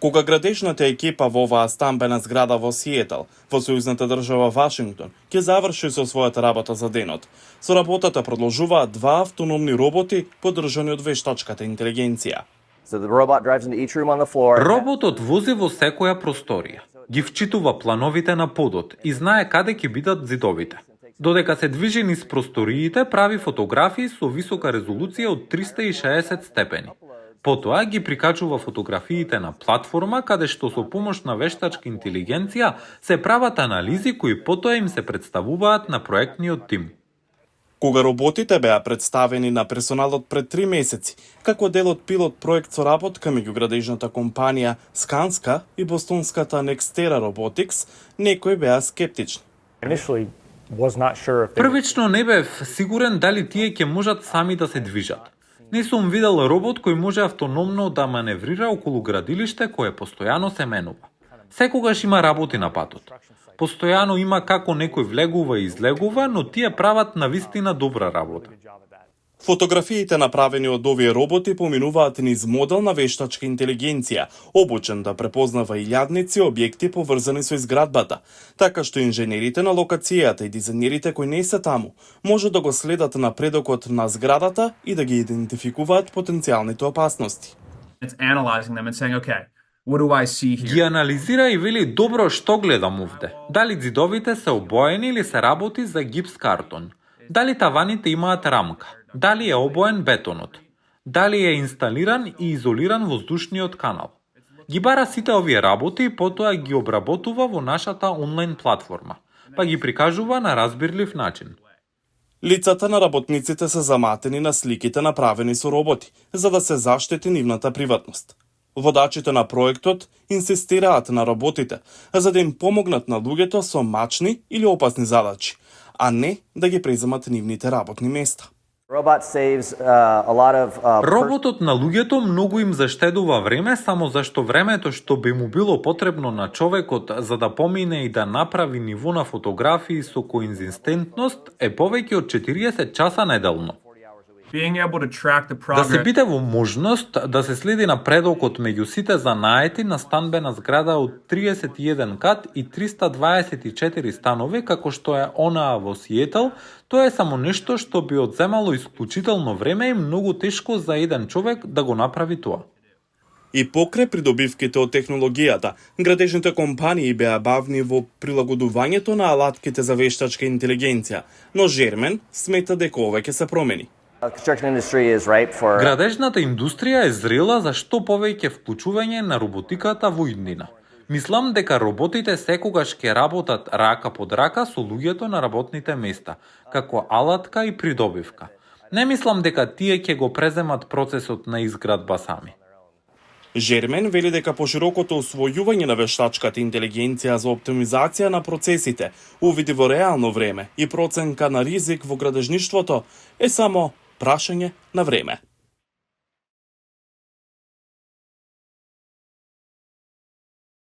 Кога градежната екипа во оваа стамбена зграда во Сиетл, во сојузната држава Вашингтон, ќе заврши со својата работа за денот. Со работата продолжуваат два автономни роботи поддржани од вештачката интелигенција. Роботот вози во секоја просторија, ги вчитува плановите на подот и знае каде ќе бидат зидовите. Додека се движи низ просториите, прави фотографии со висока резолуција од 360 степени. Потоа ги прикачува фотографиите на платформа каде што со помош на вештачка интелигенција се прават анализи кои потоа им се представуваат на проектниот тим. Кога роботите беа представени на персоналот пред 3 месеци, како дел од пилот проект со работка меѓу градежната компанија Skanska и бостонската Nextera Robotics, некои беа скептични. Првично не бев сигурен дали тие ќе можат сами да се движат. Не сум видел робот кој може автономно да маневрира околу градилиште кое постојано се менува. Секогаш има работи на патот. Постојано има како некој влегува и излегува, но тие прават навистина добра работа. Фотографиите направени од овие роботи поминуваат низ модел на вештачка интелигенција, обучен да препознава илјадници објекти поврзани со изградбата, така што инженерите на локацијата и дизајнерите кои не се таму може да го следат напредокот на зградата и да ги идентификуваат потенцијалните опасности. Ги анализира и вели добро што гледам овде. Дали зидовите се обоени или се работи за гипс картон? Дали таваните имаат рамка? Дали е обоен бетонот? Дали е инсталиран и изолиран воздушниот канал? Ги бара сите овие работи и потоа ги обработува во нашата онлайн платформа, па ги прикажува на разбирлив начин. Лицата на работниците се заматени на сликите направени со роботи, за да се заштити нивната приватност. Водачите на проектот инсистираат на роботите, за да им помогнат на луѓето со мачни или опасни задачи, а не да ги преземат нивните работни места. Роботот на луѓето многу им заштедува време, само зашто времето што би му било потребно на човекот за да помине и да направи ниво на фотографии со коинзистентност е повеќе од 40 часа неделно. Да се биде во можност да се следи напредокот меѓу сите занаети на станбена зграда од 31 кат и 324 станови, како што е онаа во Сиетл, тоа е само нешто што би одземало исклучително време и многу тешко за еден човек да го направи тоа. И покрај придобивките од технологијата, градежните компании беа бавни во прилагодувањето на алатките за вештачка интелигенција, но Жермен смета дека ова ќе се промени. Градежната индустрија е зрела за што повеќе вклучување на роботиката во иднина. Мислам дека роботите секогаш ќе работат рака под рака со луѓето на работните места, како алатка и придобивка. Не мислам дека тие ќе го преземат процесот на изградба сами. Жермен вели дека поширокото усвојување на вештачката интелигенција за оптимизација на процесите, увиди во реално време и проценка на ризик во градежништвото е само прашање на време.